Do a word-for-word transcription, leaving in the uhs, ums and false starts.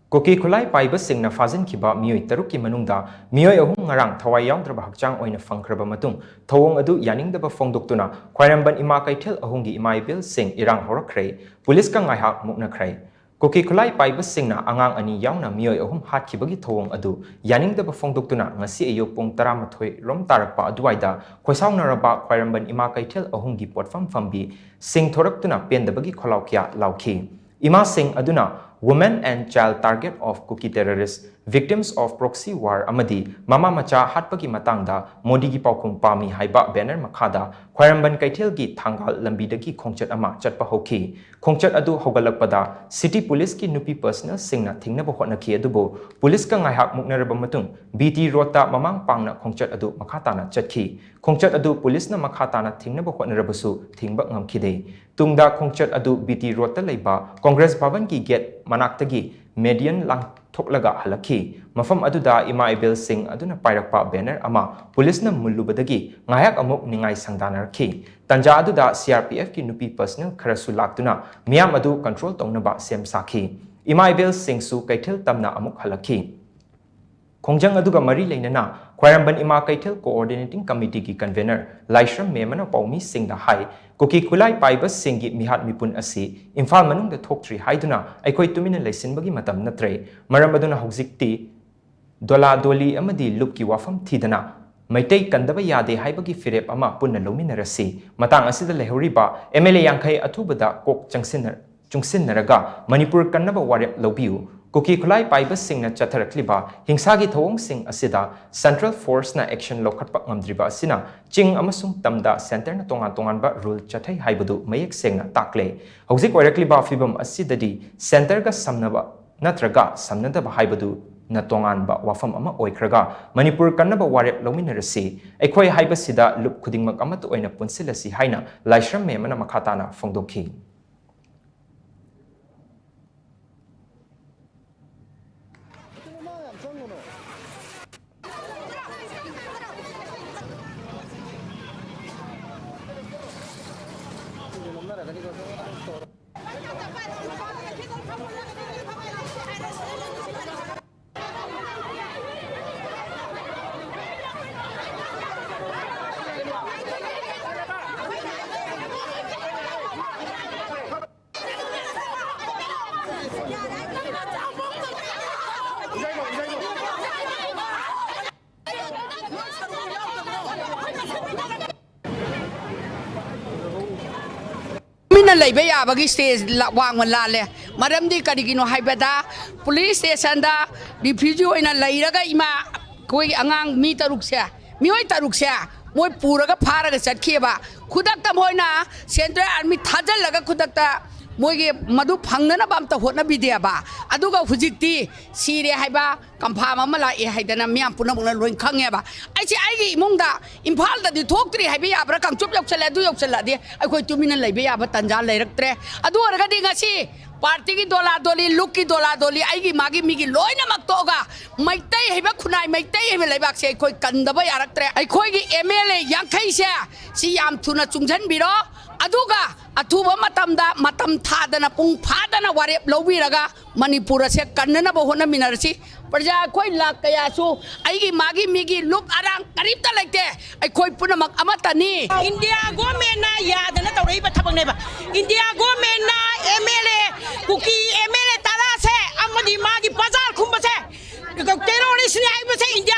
ꯀꯨꯀꯤ ꯈꯨꯠꯂꯥꯏ ꯄꯥꯏꯕꯁꯤꯡꯅ ꯐꯥꯖꯤꯟꯈꯤꯕ ꯃꯤꯑꯣꯏ ꯇꯔꯨꯛꯀꯤ ꯃꯅꯨꯡꯗ ꯃꯤꯑꯣꯏ ꯑꯍꯨꯝ ꯉꯔꯥꯡ ꯊꯋꯥꯏ ꯌꯥꯎꯗ꯭ꯔꯕ ꯍꯛꯆꯥꯡ ꯑꯣꯏꯅ ꯐꯪꯈ꯭ꯔꯕ ꯃꯇꯨꯡ, ꯊꯧꯑꯣꯡ ꯑꯗꯨ ꯌꯥꯅꯤꯡꯗꯕ ꯐꯣꯡꯗꯣꯛꯇꯨꯅ ꯈ꯭ꯋꯥꯏꯔꯝꯕꯟ ꯏꯃꯥ ꯀꯩꯊꯦꯜ ꯑꯍꯨꯝꯒꯤ ꯏꯃꯥ ꯏꯕꯦꯜꯁꯤꯡ ꯏꯔꯥꯡ ꯍꯧꯔꯛꯈ꯭ꯔꯦ꯫ ꯄꯨꯂꯤꯁꯀ ꯉꯥꯏꯍꯥꯛ ꯃꯨꯛꯅꯈ꯭ꯔꯦ꯫ ꯀꯨꯀꯤ ꯈꯨꯠꯂꯥꯏ ꯄꯥꯏꯕꯁꯤꯡꯅ ꯑꯉꯥꯡ ꯑꯅꯤ ꯌꯥꯎꯅ ꯃꯤꯑꯣꯏ ꯑꯍꯨꯝ ꯍꯥꯠꯈꯤꯕꯒꯤ ꯊꯧꯑꯣꯡ ꯑꯗꯨ ꯌꯥꯅꯤꯡꯗꯕ ꯐꯣꯡꯗꯣꯛꯇꯨꯅ ꯉꯁꯤ ꯑꯌꯨꯛ ꯄꯨꯡ ꯇꯔꯥꯃꯥꯊꯣꯏ ꯔꯣꯝ ꯇꯥꯔꯛꯄ ꯑꯗꯨꯋꯥꯏꯗ ꯈꯣꯏꯁꯥꯎꯅꯔꯕ ꯈ꯭ꯋꯥꯏꯔꯝꯕꯟ ꯏꯃꯥ ꯀꯩꯊꯦꯜ ꯑꯍꯨꯝꯒꯤ ꯄꯣꯠꯐꯝ ꯐꯝꯕꯤ ꯁꯤꯡ ꯊꯣꯔꯛꯇꯨꯅ ꯄꯦꯟꯗꯕꯒꯤ ꯈꯣꯜꯂꯥꯎ ꯀꯌꯥ ꯂꯥꯎꯈꯤ꯫ ꯏꯃꯥꯁꯤꯡ ꯑꯗꯨꯅ "Women and child target of Kuki terrorist, victims of proxy war" ꯑꯃꯗꯤ "ꯃꯃꯥ ꯃꯆꯥ ꯍꯥꯠꯄꯒꯤ ꯃꯇꯥꯡꯗ ꯃꯣꯗꯤꯒꯤ ꯄꯥꯎꯈꯨꯝ ꯄꯥꯝꯃꯤ" ꯍꯥꯏꯕ ꯕꯦꯅꯔ ꯃꯈꯥꯗ ꯈ꯭ꯋꯥꯏꯔꯝꯕꯟ ꯀꯩꯊꯦꯜꯒꯤ ꯊꯥꯡꯒꯥꯜ ꯂꯝꯕꯤꯗꯒꯤ ꯈꯣꯡꯆꯠ ꯑꯃ ꯆꯠꯄ ꯍꯧꯈꯤ꯫ ꯈꯣꯡꯆꯠ ꯑꯗꯨ ꯍꯧꯒꯠꯂꯛꯄꯗ ꯁꯤꯇꯤ ꯄꯨꯂꯤꯁꯀꯤ ꯅꯨꯄꯤ ꯄꯔꯁꯅꯦꯜꯁꯤꯡꯅ ꯊꯤꯡꯅꯕ ꯍꯣꯠꯅꯈꯤ, ꯑꯗꯨꯕꯨ ꯄꯨꯂꯤꯁꯀ ꯉꯥꯏꯍꯥꯛ ꯃꯨꯛꯅꯔꯕ ꯃꯇꯨꯡ ꯕꯤ ꯇꯤ ꯔꯣꯗꯇ ꯃꯃꯥꯡ ꯄꯥꯡꯅ ꯈꯣꯡꯆꯠ ꯑꯗꯨ ꯃꯈꯥ ꯇꯥꯅ ꯆꯠꯈꯤ꯫ ꯈꯣꯡꯆꯠ ꯑꯗꯨ ꯄꯨꯂꯤꯁꯅ ꯃꯈꯥ ꯇꯥꯅ ꯊꯤꯡꯅꯕ ꯍꯣꯠꯅꯔꯕꯁꯨ ꯊꯤꯡꯕ ꯉꯝꯈꯤꯗꯦ꯫ ꯇꯨꯡꯗ ꯈꯣꯡꯆꯠ ꯑꯗꯨ ꯕꯤ ꯇꯤ ꯔꯣꯗꯇ ꯂꯩꯕ ꯀꯣꯡꯒ꯭ꯔꯦꯁ ꯚꯕꯟꯒꯤ ꯒꯦꯠ ꯃꯅꯥꯛꯇꯒꯤ ꯃꯦꯗꯤꯌꯟ ꯂꯥꯟꯊꯣꯛꯂꯒ ꯍꯜꯂꯛꯈꯤ꯫ ꯃꯐꯝ ꯑꯗꯨꯗ ꯏꯃꯥ ꯏꯕꯦꯜꯁꯤꯡ ꯑꯗꯨꯅ ꯄꯥꯏꯔꯛꯄ ꯕꯦꯅꯔ ꯑꯃ ꯄꯨꯂꯤꯁꯅ ꯃꯨꯜꯂꯨꯕꯗꯒꯤ ꯉꯥꯏꯍꯥꯛ ꯑꯃꯨꯛ ꯅꯤꯡꯉꯥꯏ ꯁꯪꯗꯥꯅꯔꯛꯈꯤ꯫ ꯇꯟꯖꯥ ꯑꯗꯨꯗ ꯁꯤ ꯑꯥꯔ ꯄꯤ ꯑꯦꯐꯀꯤ ꯅꯨꯄꯤ ꯄꯔꯁꯅꯦꯜ ꯈꯔꯁꯨ ꯂꯥꯛꯇꯨꯅ ꯃꯤꯌꯥꯝ ꯑꯗꯨ ꯀꯟꯇ꯭ꯔꯣꯜ ꯇꯧꯅꯕ ꯁꯦꯝ ꯁꯥꯈꯤ꯫ ꯏꯃꯥ ꯏꯕꯦꯜꯁꯤꯡꯁꯨ ꯀꯩꯊꯦꯜ ꯇꯝꯅ ꯑꯃꯨꯛ ꯍꯜꯂꯛꯈꯤ꯫ ꯈꯣꯡꯖꯪ ꯑꯗꯨꯒ ꯃꯔꯤ ꯂꯩꯅꯅ ꯈ꯭ꯋꯥꯏꯔꯝꯕꯟ ꯏꯃꯥ ꯀꯩꯊꯦꯜ ꯀꯣꯑꯣꯔꯗꯤꯅꯦꯇꯤꯡ ꯀꯃꯤꯇꯤꯒꯤ ꯀꯟꯚꯦꯅꯔ ꯂꯥꯏꯁ꯭ꯔꯝ ꯃꯦꯝꯃꯅ ꯄꯥꯎꯃꯤꯁꯤꯡꯗ ꯍꯥꯏ, ꯀꯨꯀꯤ ꯈꯨꯠꯂꯥꯏ ꯄꯥꯏꯕꯁꯤꯡꯒꯤ ꯃꯤꯍꯥꯠ ꯃꯤꯄꯨꯟ ꯑꯁꯤ ꯏꯝꯐꯥꯜ ꯃꯅꯨꯡꯗ ꯊꯣꯛꯇ꯭ꯔꯤ ꯍꯥꯏꯗꯨꯅ ꯑꯩꯈꯣꯏ ꯇꯨꯃꯤꯟꯅ ꯂꯩꯁꯤꯟꯕꯒꯤ ꯃꯇꯝ ꯅꯠꯇ꯭ꯔꯦ꯫ ꯃꯔꯝ ꯑꯗꯨꯅ ꯍꯧꯖꯤꯛꯇꯤ ꯗꯣꯂꯥ ꯗꯣꯂꯤ ꯑꯃꯗꯤ ꯂꯨꯞꯀꯤ ꯋꯥꯐꯝ ꯊꯤꯗꯅ ꯃꯩꯇꯩ ꯀꯟꯗꯕ ꯌꯥꯗꯦ ꯍꯥꯏꯕꯒꯤ ꯐꯤꯔꯦꯞ ꯑꯃ ꯄꯨꯟꯅ ꯂꯧꯃꯤꯟꯅꯔꯁꯤ꯫ ꯃꯇꯥꯡ ꯑꯁꯤꯗ ꯂꯩꯍꯧꯔꯤꯕ ꯑꯦꯝ ꯑꯦꯜ ꯑꯦ ꯌꯥꯡꯈꯩ ꯑꯊꯨꯕꯗ ꯀꯣꯛ ꯆꯪꯁꯤꯟꯅ-, ꯆꯨꯡꯁꯤꯟꯅꯔꯒ ꯃꯅꯤꯄꯨꯔ ꯀꯟꯅꯕ ꯋꯥꯔꯦꯞ ꯂꯧꯕꯤꯌꯨ꯫ ꯀꯨꯀꯤ ꯈꯨꯠꯂꯥꯏ ꯄꯥꯏꯕꯁꯤꯡꯅ ꯆꯠꯊꯔꯛꯂꯤꯕ ꯍꯤꯡꯁꯥꯒꯤ ꯊꯧꯑꯣꯡꯁꯤꯡ ꯑꯁꯤꯗ ꯁꯦꯟꯇ꯭ꯔꯦꯜ ꯐꯣꯔꯁꯅ ꯑꯦꯛꯁꯟ ꯂꯧꯈꯠꯄ ꯉꯝꯗ꯭ꯔꯤꯕ ꯑꯁꯤꯅ ꯆꯤꯡ ꯑꯃꯁꯨꯡ ꯇꯝꯗ ꯁꯦꯟꯇꯔꯅ ꯇꯣꯉꯥꯟ ꯇꯣꯉꯥꯟꯕ ꯔꯨꯜ ꯆꯠꯊꯩ ꯍꯥꯏꯕꯗꯨ ꯃꯌꯦꯛ ꯁꯦꯡꯅ ꯇꯥꯛꯂꯦ꯫ ꯍꯧꯖꯤꯛ ꯑꯣꯏꯔꯛꯂꯤꯕ ꯐꯤꯕꯝ ꯑꯁꯤꯗꯗꯤ ꯁꯦꯟꯇꯔꯒ ꯁꯝꯅꯕ ꯅꯠꯇ꯭ꯔꯒ ꯁꯝꯅꯗꯕ ꯍꯥꯏꯕꯗꯨꯅ ꯇꯣꯉꯥꯟꯕ ꯋꯥꯐꯝ ꯑꯃ ꯑꯣꯏꯈ꯭ꯔꯒ ꯃꯅꯤꯄꯨꯔ ꯀꯟꯅꯕ ꯋꯥꯔꯦꯞ ꯂꯧꯃꯤꯟꯅꯔꯁꯤ꯫ ꯑꯩꯈꯣꯏ ꯍꯥꯏꯕꯁꯤꯗ ꯂꯨꯞ ꯈꯨꯗꯤꯡꯃꯛ ꯑꯃꯠꯇ ꯑꯣꯏꯅ ꯄꯨꯟꯁꯤꯜꯂꯁꯤ ꯍꯥꯏꯅ ꯂꯥꯏꯁ꯭ꯔꯝ ꯃꯦꯝ ꯑꯃꯅ ꯃꯈꯥ ꯇꯥꯅ ꯐꯣꯡꯗꯣꯛꯈꯤ꯫ ꯇꯨꯃꯤꯟꯅ ꯂꯩꯕ ꯌꯥꯕꯒꯤ ꯁ꯭ꯇꯦꯖ ꯂ-, ꯋꯥꯡꯃ ꯂꯥꯜꯂꯦ꯫ ꯃꯔꯝꯗꯤ ꯀꯔꯤꯒꯤꯅꯣ ꯍꯥꯏꯕꯗ, ꯄꯨꯂꯤꯁ ꯁ꯭ꯇꯦꯁꯟꯗ ꯔꯤꯐ꯭ꯌꯨꯖꯤ ꯑꯣꯏꯅ ꯂꯩꯔꯒ ꯏꯃꯥ, ꯑꯩꯈꯣꯏꯒꯤ ꯑꯉꯥꯡ ꯃꯤ ꯇꯔꯨꯛꯁꯦ, ꯃꯤꯑꯣꯏ ꯇꯔꯨꯛꯁꯦ ꯃꯣꯏ ꯄꯨꯔꯒ ꯐꯥꯔꯒ ꯆꯠꯈꯤꯑꯕ꯫ ꯈꯨꯗꯛꯇ ꯃꯣꯏꯅ ꯁꯦꯟꯇ꯭ꯔꯦꯜ ꯑꯥꯔꯃꯤ ꯊꯥꯖꯤꯜꯂꯒ ꯈꯨꯗꯛꯇ ꯃꯣꯏꯒꯤ ꯃꯗꯨ ꯐꯪꯅꯅꯕ ꯑꯝꯇ ꯍꯣꯠꯅꯕꯤꯗꯦꯕ꯫ ꯑꯗꯨꯒ ꯍꯧꯖꯤꯛꯇꯤ ꯁꯤꯔꯦ ꯍꯥꯏꯕ ꯀꯟꯐꯥꯝ ꯑꯃ ꯂꯥꯛꯑꯦ ꯍꯥꯏꯗꯅ ꯃꯤꯌꯥꯝ ꯄꯨꯝꯅꯃꯛꯅ ꯂꯣꯏ ꯈꯪꯉꯦꯕ꯫ ꯑꯩꯁꯦ ꯑꯩꯒꯤ ꯏꯃꯨꯡꯗ ꯏꯝꯐꯥꯜꯗꯗꯤ ꯊꯣꯛꯇ꯭ꯔꯤ ꯍꯥꯏꯕ ꯌꯥꯕ꯭ꯔꯥ? ꯀꯥꯡꯆꯨꯞ ꯌꯧꯁꯜꯂꯦ, ꯑꯗꯨ ꯌꯧꯁꯜꯂꯛꯑꯗꯤ ꯑꯩꯈꯣꯏ ꯇꯨꯃꯤꯟꯅ ꯂꯩꯕ ꯌꯥꯕ ꯇꯥꯟꯖꯥ ꯂꯩꯔꯛꯇ꯭ꯔꯦ꯫ ꯑꯗꯨ ꯑꯣꯏꯔꯒꯗꯤ ꯉꯁꯤ ꯄꯥꯔꯇꯤꯒꯤ ꯗꯣꯂꯥ ꯗꯣꯂꯤ, ꯂꯨꯛꯀꯤ ꯗꯣꯂꯥ ꯗꯣꯂꯤ, ꯑꯩꯒꯤ ꯃꯥꯒꯤ ꯃꯤꯒꯤ ꯂꯣꯏꯅꯃꯛ ꯇꯣꯛꯑꯒ ꯃꯩꯇꯩ ꯍꯩꯕ ꯈꯨꯟꯅꯥꯏ, ꯃꯩꯇꯩ ꯍꯩꯕ ꯂꯩꯕꯥꯛꯁꯦ ꯑꯩꯈꯣꯏ ꯀꯟꯗꯕ ꯌꯥꯔꯛꯇ꯭ꯔꯦ꯫ ꯑꯩꯈꯣꯏꯒꯤ ꯑꯦꯝ ꯑꯦꯜ ꯑꯦ ꯌꯥꯡꯈꯩꯁꯦ ꯁꯤ ꯌꯥꯝ ꯊꯨꯅ ꯆꯨꯡꯁꯤꯟꯕꯤꯔꯣ꯫ ꯑꯗꯨꯒ ꯑꯊꯨꯕ ꯃꯇꯝꯗ ꯃꯇꯝ ꯊꯥꯗꯅ, ꯄꯨꯡ ꯐꯥꯗꯅ ꯋꯥꯔꯦꯞ ꯂꯧꯕꯤꯔꯒ ꯃꯅꯤꯄꯨꯔ ꯑꯁꯦ ꯀꯟꯅꯅꯕ ꯍꯣꯠꯅꯃꯤꯟꯅꯔꯁꯤ꯫ ꯄ꯭ꯔꯖꯥ ꯑꯩꯈꯣꯏ ꯂꯥꯛ ꯀꯌꯥꯁꯨ ꯑꯩꯒꯤ ꯃꯥꯒꯤ ꯃꯤꯒꯤ ꯂꯨꯞ ꯑꯔꯥꯡ ꯀꯔꯤꯝꯇ ꯂꯩꯇꯦ꯫ ꯑꯩꯈꯣꯏ ꯄꯨꯝꯅꯃꯛ ꯑꯃꯠꯇꯅꯤ꯫ ꯏꯟꯗꯤꯌꯥ ꯒꯣꯔꯃꯦꯟꯅ ꯌꯥꯗꯅ ꯇꯧꯔꯛꯏꯕ ꯊꯕꯛꯅꯦꯕ꯫ ꯏꯟꯗꯤꯌꯥ ꯒꯣꯔꯃꯦꯟꯅ M L A, Kuki M L A ꯇꯔꯥꯁꯦ ꯑꯃꯗꯤ ꯃꯥꯒꯤ ꯕꯖꯥꯔ ꯈꯨꯝꯕꯁꯦ ꯇꯦꯔꯣꯔꯤꯁꯅꯤ ꯍꯥꯏꯕꯁꯦ ꯏꯟꯗꯤꯌꯥ